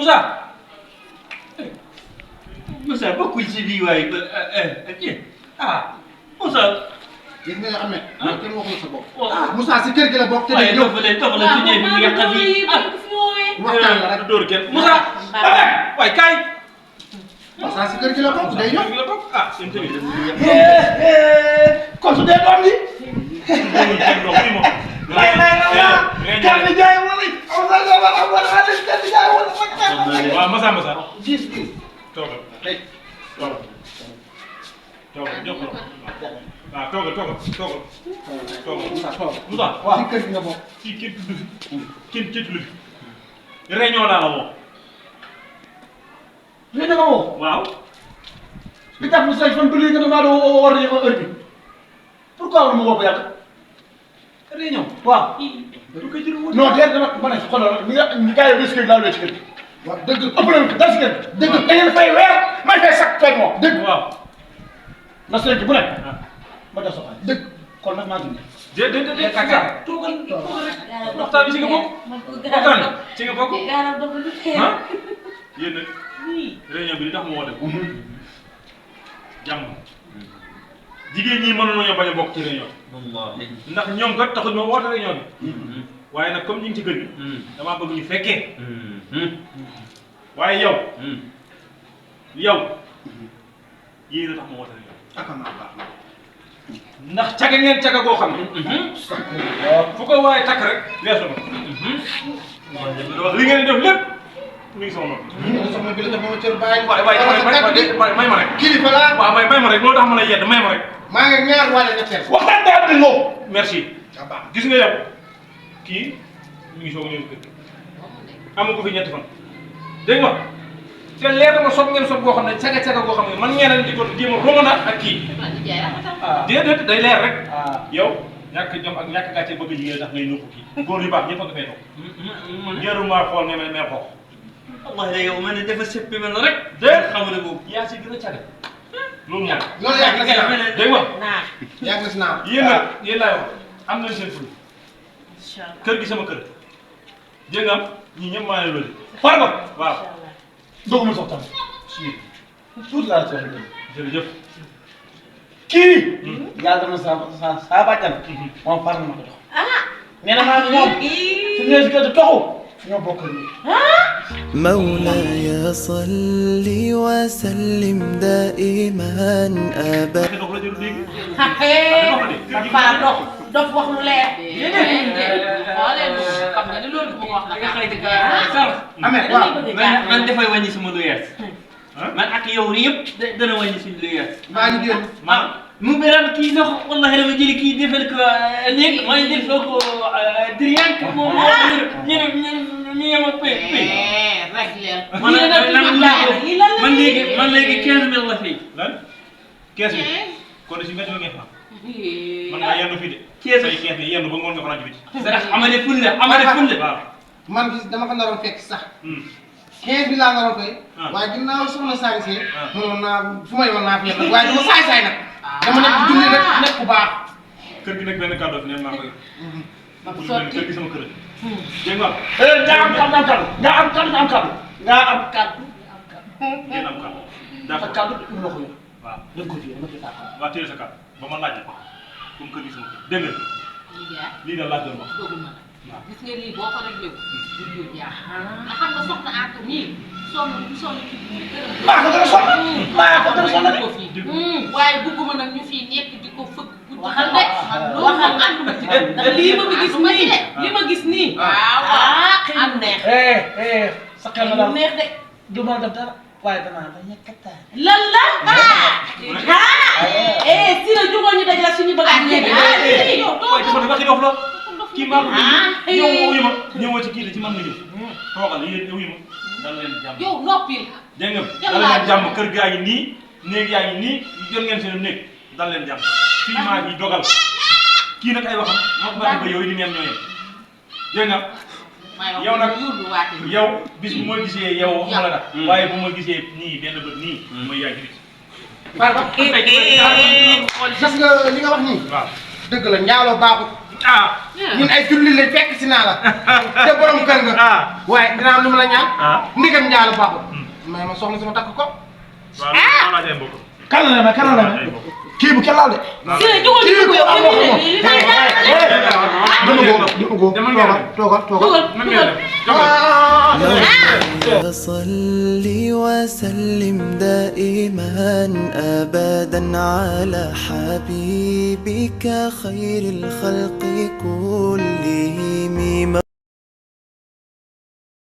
Moussa. Moussa bokkul ci bii waaye Moussa. gis nga xam ne. kenn waxul sa bopp. Moussa si kër gi la bokk. te waaye toog la suñu bi nga xam ni waxtaan la rek dóor kenn Moussa. waay kaay. Moussa si kër gi la bokk day ñëw. seen tamit kon su dee doom bi. waaw Massa Massa. gis nga. toogal tey. toogal jox ko waaw toogal. Moussa toog. Moussa waaw si kër gi nga bokk. fii kenn tudd fi kenn tudd fi réunion laa la woo. léegi da nga woo. waaw. li tax mu say fan ba léegi nga damaa doon war nañu ko heure bi pourquoi war ma woo ko yàgg. réunion. waaw. du ko jël woon. non déet dama ne xoolal mi nga gars yi risque laa ci kër gi. waaw dëgg ëpp na dal si kër gi. dëgg da ngeen fay weer may fay sax fekk moom dëgg. waaw. na sëñ bi bu nekk. ma def sa xaalis dëgg kon nag maa ngi déedéet toogal rek waxtaan bi ci nga bokk. waxtaan ci nga bokk. ah yéen nag réunion bi li tax mu woote ko. jàmm jigéen ñi mënoon nañoo bañ a bokk ci réunion bi. ndax ñoom kat taxuñ ma woote réunion bi. waaye nag comme ñu ngi ci kër gi. damaa bëgg ñu fekkee. waaye yow. yéen a tax ma woote réunion bi. ndax caga ngeen caga goo xam ne. fu ko waaye takk rek weesu na. li ngeen di def lépp mi ngi sama noonu. soxna bi la def ma cër bàyyi. waay may ma rek. kilifa laa. waaw may ma rek loolu tax ma lay yedd may ma rek. maa ngi ñaar wala ñetteel. waxtaan day am di ngoo. merci. gis nga yow kii mi ngi soog a ñëw kër amu ko fi ñetti fan dégg nga te leer na ma soog ngeen soog boo xam ne caga goo xam ne man ngeen di ko jéem a romana ak kii. déedéet day leer rek. yow ñàkk jom ak ñàkk gàcce bëgg jigéen tax ngay nëbbu kii góor yu baax ñëpp a nga fay toog. jëruma xool ne may xool. Allah de yow man dafa seppi mel rek. déet xamu ne boobu. yaa si gën a caga. loolu moom. loolu yàgg na si naa. dégg nga yàgg na si naa. yéen nag yéen laay wax am nañ seen ful. kër gi sama kër. dégg nga ñii ñëpp maa ngi loolu. Farba. waaw. dooguma sox tamit. tuuti laa la ci wax dëgg. jërëjëf. kii. yàlla dama saa bàjjan. moom far na ma ko jox. nee na maa ngi moom. su ñu nee si kër gi toxu. ñoo bokk nii. مولاي صل وسلم دائما أبدا dox la jël léegi. dof wax lu leer. xam nga ne loolu bu ma wax la. Ameth waaw. man dafay wàññi sama lu yees. man ak yow yëpp dana wàññi suñu lu yees. maa ngi génn. mu beral kii sax wallahi dama jëli kii defal ko néeg maa ngi def ko triangle moom ñu yem ak pay rek leen. man léegi 15 000 la fii. lan 15 000. kon si mbedd mi ngeen fa. man ngaa yendu fii de. 15 000 say 15 000 yendu ba ngoon nga fanaan ci biti. sarax amale fulle waaw. man gis dama ko naroon fekk sax. 15 bi laa naroon koy. waaye ginnaaw soxna Sadio Seye. mënoon naa fu ma yoon naa fi yem waaye dama saay nag. dama nekk julli rek nekk bu baax. kër gi nag benn kàddu fi ne maa koy. kër gi sama kër. dégg nga. nga am kaddu nga am kaddu nga am kaddu. ngeen am kàddu. sa d'accord kaddu du la ko yor. waaw. da nga ko téye dama koy tàqal. waa téye sa kàddu ba ma laaj la comme kër gi sama kër dégg nga lii daal laaj doon wax. gis nga lii boo ko réglé wu. du jur yaa ndax xam nga soxna Atou nii sonn bu sonn ci biir këram. maa ko gën a sonn maa ko gën a sonn ko fii. waaye bugguma nag ñu fii nekk di ko fëgg. waxal rek loolu moom ànduma ci ndax lii ma gis nii li ma gis nii. waaw am neex. sa xel na daal neex de. du ma def dara waaye danaa la ñekkataay. lan la. si la jógoon ñu dajale suñu bagage léegi. yow doo waaye dafa waxi dof la kii maa ko ñëw wuyu ma ñëwoo ci kii la ci man nga ñëw toogal yéen wuyu ma dal leen jàmm yow noppil. dégg nga dal leen jàmm kër gaa ngi nii néeg yaa ngi nii jot ngeen seen néeg dal leen jàmm fii maa ngi dogal kii nag ay waxam moom bàyyi ba yooyu di ngeen ñooyee dégg nga yow nag yow bis bu ma gisee yow waxuma la nag waaye bu ma gisee nii benn bët nii mooy yaay ci Farba. gis nga li nga wax nii. waaw dëgg la njaaloo baaxut. ñun ay jullit lañ fekk si naa la te borom kër nga waaye dinaa am lu ma la ñaan ndigam njaalu baaxul mais ma soxna sama takk ko kan la kii bu kenn laal de. si la jógal di ko yow صل وسلم دائما أبدا على حبيبك خير الخلق كلهم